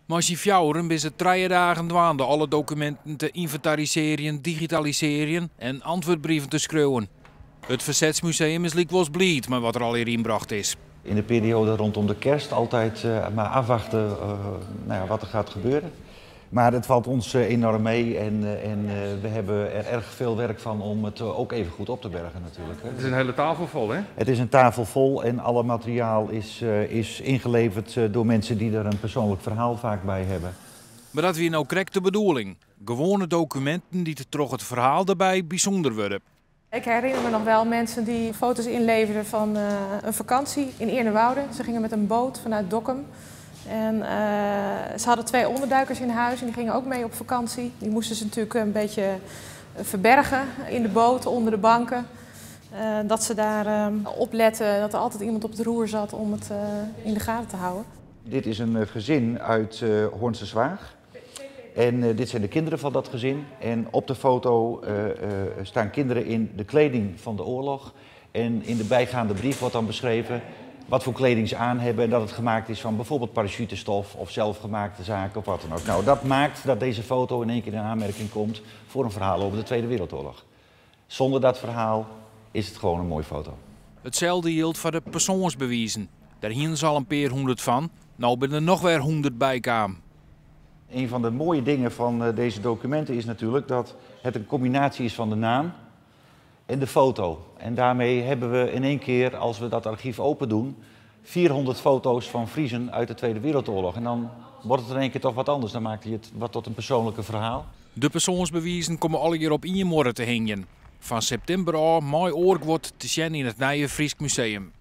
Mei syn fjouweren binne se 3 dagen dwaande alle dokuminten te ynventarisearjen, digitalisearjen en antwurdbrieven te skriuwen. It Fersetsmuseum is lykwols bliid mei wat der al ynbrocht is. In de periode rondom de kerst altijd maar afwachten nou ja, wat er gaat gebeuren. Maar het valt ons enorm mee en we hebben er erg veel werk van om het ook even goed op te bergen natuurlijk. Het is een hele tafel vol, hè? Het is een tafel vol en alle materiaal is ingeleverd door mensen die er een persoonlijk verhaal vaak bij hebben. Mar dat wie no krekt de bedoeling. Gewoane dokuminten dy't troch it ferhaal derby bysûnder wurde. Ik herinner me nog wel mensen die foto's inleverden van een vakantie in Eernewoude. Ze gingen met een boot vanuit Dokkum. En ze hadden twee onderduikers in huis en die gingen ook mee op vakantie. Die moesten ze natuurlijk een beetje verbergen in de boot, onder de banken. Dat ze daar op letten, dat er altijd iemand op het roer zat om het in de gaten te houden. Dit is een gezin uit Hoornsterzwaag. En dit zijn de kinderen van dat gezin. En op de foto staan kinderen in de kleding van de oorlog. En in de bijgaande brief wordt dan beschreven wat voor kleding ze aan hebben en dat het gemaakt is van bijvoorbeeld parachutestof of zelfgemaakte zaken of wat dan ook. Nou, dat maakt dat deze foto in één keer in aanmerking komt voor een verhaal over de Tweede Wereldoorlog. Zonder dat verhaal is het gewoon een mooie foto. Itselde jildt foar de persoansbewizen. Dêr hiene se al in pear hûndert fan. No binne der noch wer 100 by kaam. Een van de mooie dingen van deze documenten is natuurlijk dat het een combinatie is van de naam en de foto. En daarmee hebben we in één keer, als we dat archief open doen, 400 foto's van Friezen uit de Tweede Wereldoorlog. En dan wordt het in één keer toch wat anders. Dan maakt hij het wat tot een persoonlijke verhaal. De persoansbewizen komme allegear op ien muorre te hingjen. Fan septimber ôf mei oar guod te sjen yn it nije Frysk Museum.